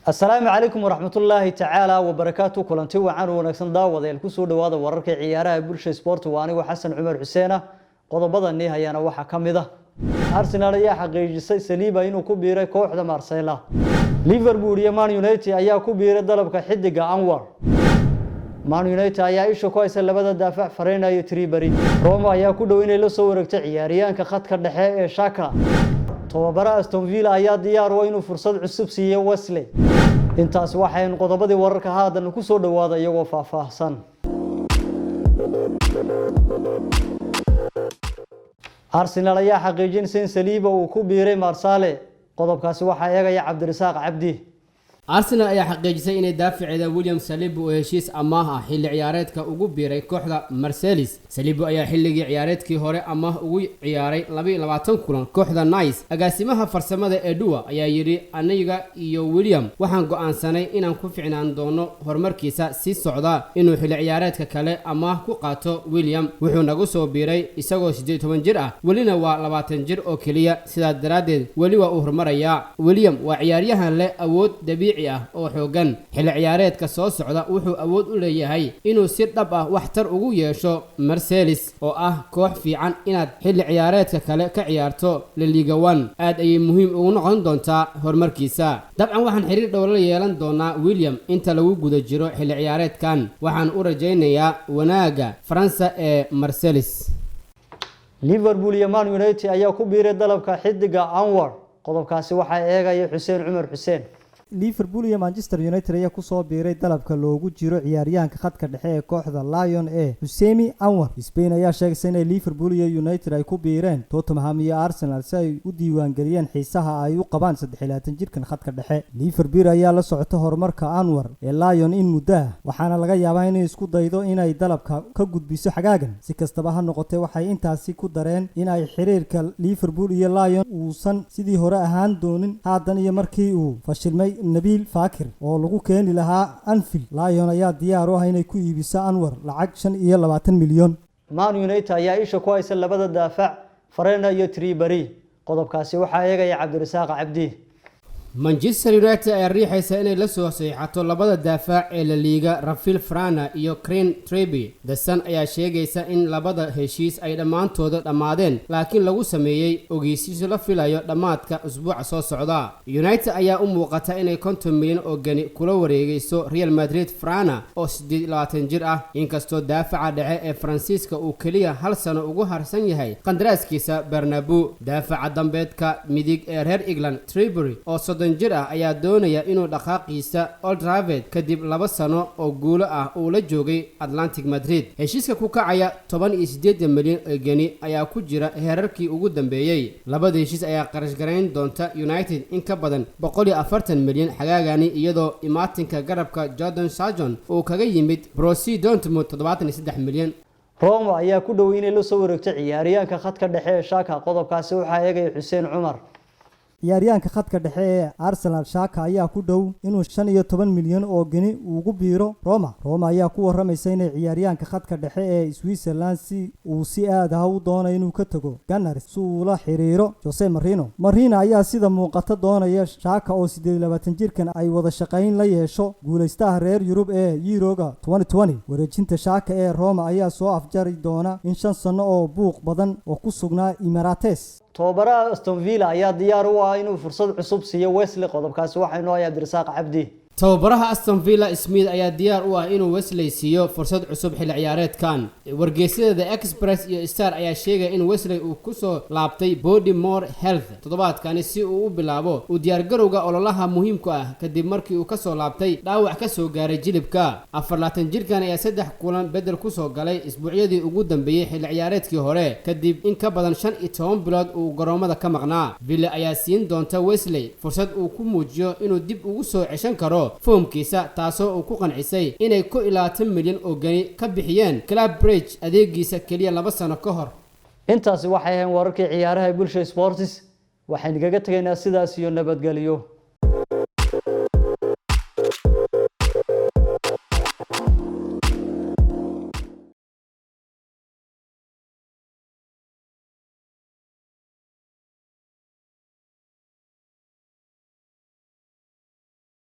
Asalaamu calaykum waraxmatullaahi tacaala wabarakaatu. Kulanti wacan u wanaagsan, daawadayaal. Kusoo dhawaada wararka ciyaaraha Bulsha Sport. Waa anigu Xasan Cumar Xuseen ah. Qodobadani hayaana waxaa ka mid ah: Arsenal ayaa xaqiijisay Saliba inuu ku biiray kooxda Marsella. Liverpool iyo Man United ayaa ku biiray dalabka xidiga Anwar. Man United ayaa isha ku haysa labada daafac Varane iyo Trippier. Roma ayaa ku dhow inay la soo wareegto ciyaaryahanka khadka dhexe ee Xhaka. Tababaraha Aston Villa ayaa diyaar u ah inuu fursad cusub siiyo Wesley. Intaas waxaynu qodobadii wararka. Haatan ku soo dhawaada iyagoo faahfaahsan. Arsenal ayaa xaqiijinaysa in Saliba uu ku biiray Marseille. Qodobkaasi waxaa eegaya Cabdirasaaq Cabdi. Arsenal ayaa xaqiijisay inay daafaceeda William Saliba uu heshiis amaah ah xilli ciyaareedka ugu biiray kooxda Marseille. Saliba ayaa xilligii ciyaareedkii hore amaah ugu ciyaaray 22 kulan kooxda Nice. Agaasimaha farsamada ee Dua ayaa yidhi: "Aniga iyo William waxaan go'aansanay inaan ku ficnaan doono horumarkiisa sii socda inuu xilli ciyaareedka kale amaah ku qaato. William wuxuu nagu soo biiray isagoo 18 jir ah, welina waa 20 jir oo keliya, sidaas daraaddeed weli waa uu horumarayaa. William waa ciyaaryahan leh awood dabiici ah oo xoogan. Xilli ciyaareedka soo socda wuxuu awood u leeyahay inuu si dhab ah waxtar ugu yeesho Marseille, oo ah koox fiican. Inaad xilli ciyaareedka kale ka ciyaarto La Liga 1 aad ayay muhiim ugu noqon doontaa horumarkiisa. Dabcan waxaan xiriir dhow la yeelan doonaa William inta lagu guda jiro xilli ciyaareedkan. Waxaan u rajaynayaa wanaagga Faransa ee Marseille." Liverpool iyo Man United ayaa ku biiray dalabka xidiga Anwar. Qodobkaasi waxaa eegaya Xuseen Cumar Xuseen. Liverpool iyo Manchester United ayaa kusoo biiray dalabka loogu jiro ciyaaryahanka khadka dhexe ee kooxda Lyon ee Houssem Aouar. Spain ayaa sheegaysa inay Liverpool iyo United ay ku biireen Tottenham iyo Arsenal si ay u diiwaangeliyeen xiisaha ay u qabaan 23 jirkan khadka dhexe. Liverpool ayaa la socota horumarka Anwar ee Lyon in muddo ah, waxaana laga yaabaa inay isku daydo inay dalabka ka gudbiso xagaagan. Si kastaba ha noqotee, waxay intaasi ku dareen in ay xiriirka Liverpool iyo Lyon uusan sidii hore ahaan doonin haatan iyo markii uu fashilmay Nabil Fekir oo lagu keeni lahaa Anfield. Lyon ayaa diyaar u ah inay ku iibiso Anwar lacag 25 milyan. Man United ayaa isha ku haysa labada daafac Varane iyo Trippier. Qodobkaasi waxaa eegaya Cabdirasaaq Cabdi. Manchester United ayaa riixaysa inay la soo saxiixato labada daafac ee La Liga, Raphael Varane iyo Kieran Trippier. The Sun ayaa sheegaysa in labada heshiis ay dhammaantooda dhammaadeen, laakiin lagu sameeyey ogeysiiso la filayo dhammaadka usbuuca soo socda. United ayaa u muuqata inay 50 milyan oo geni kula wareegayso Real Madrid Varane oo 28 jir ah, inkastoo daafaca dhexe ee Faransiiska uu keliya hal sano ugu harsan yahay qandaraaskiisa Bernabeu. Daafaca dambeedka midig ee reer England Trippier oo 30 jir ah ayaa doonaya inuu dhaqaaqiisa Old Trafford kadib 2 sano oo guulo ah uu la joogay Atletico Madrid. Heshiiska ku kacaya 18 milyan oo geni ayaa ku jira heerarkii ugu dambeeyey. Labada heshiis ayaa qarash garayn doonta United in ka badan 140 milyan xagaagani, iyadoo imaatinka garabka Jadon Sancho uu kaga yimid Borussia Dortmund 73 milyan. Roma ayaa ku dhow inay la soo wareegto ciyaaryahanka khadka dhexe ee Xhaka. Qodobkaasi waxaa eegaya Xuseen Cumar. Ciyaaryahanka khadka dhexe ee Arsenal Xhaka ayaa ku dhow inuu 15 milyan oo geni ugu biiro Roma. Roma ayaa ku waramaysa inay ciyaaryahanka khadka dhexe ee Switzerland si uu si aad ah u doonayo inuu ka tago Gunners si uu la xiriiro Jose Mourinho. Mourinho ayaa sida muuqata doonaya Xhaka oo 28 jirkan ay wada shaqayn la yeesho guulaystaha reer Yurub ee Euroga 2020. Wareejinta Xhaka ee Roma ayaa soo afjari doona in 5 sano oo buuq badan oo ku sugnaa Emirates. Tababaraha Aston Villa ayaa diyaar u ah inuu fursad cusub siiyo Wesley. Qodobkaasi waxaa inoo haya Cabdirasaaq Cabdi. Tababaraha Aston Villa Smith ayaa diyaar u ah inuu Wesley siiyo fursad cusub xilli ciyaareedkan. Wargeysyada The Express iyo Star ayaa sheegaya in Wesley uu kusoo laabtay Bodymoor Heath toddobaadkani si uu u bilaabo u diyaargarowga ololaha muhiimka ah, kadib markii uu kasoo laabtay dhaawac kasoo gaaray jilibka. 24 jirkan ayaa saddex kulan bedel kusoo galay isbuucyadii ugu dambeeyey xilli ciyaareedkii hore, kadib in ka badan 15 bilood uu garoomada ka maqnaa. Villa ayaa siin doonta Wesley fursad uu ku muujiyo inuu dib ugu soo ceshan karo foomkiisa, taasoo uu ku qancisay inay 21 milyan oo geni ka bixiyeen Club Brugge adeegiisa keliya 2 sano ka hor. Intaasi waxay ahayn wararkii ciyaaraha Bulsha Sports. Waxaynu kaga tegaynaa sidaas iyo nabadgelyo.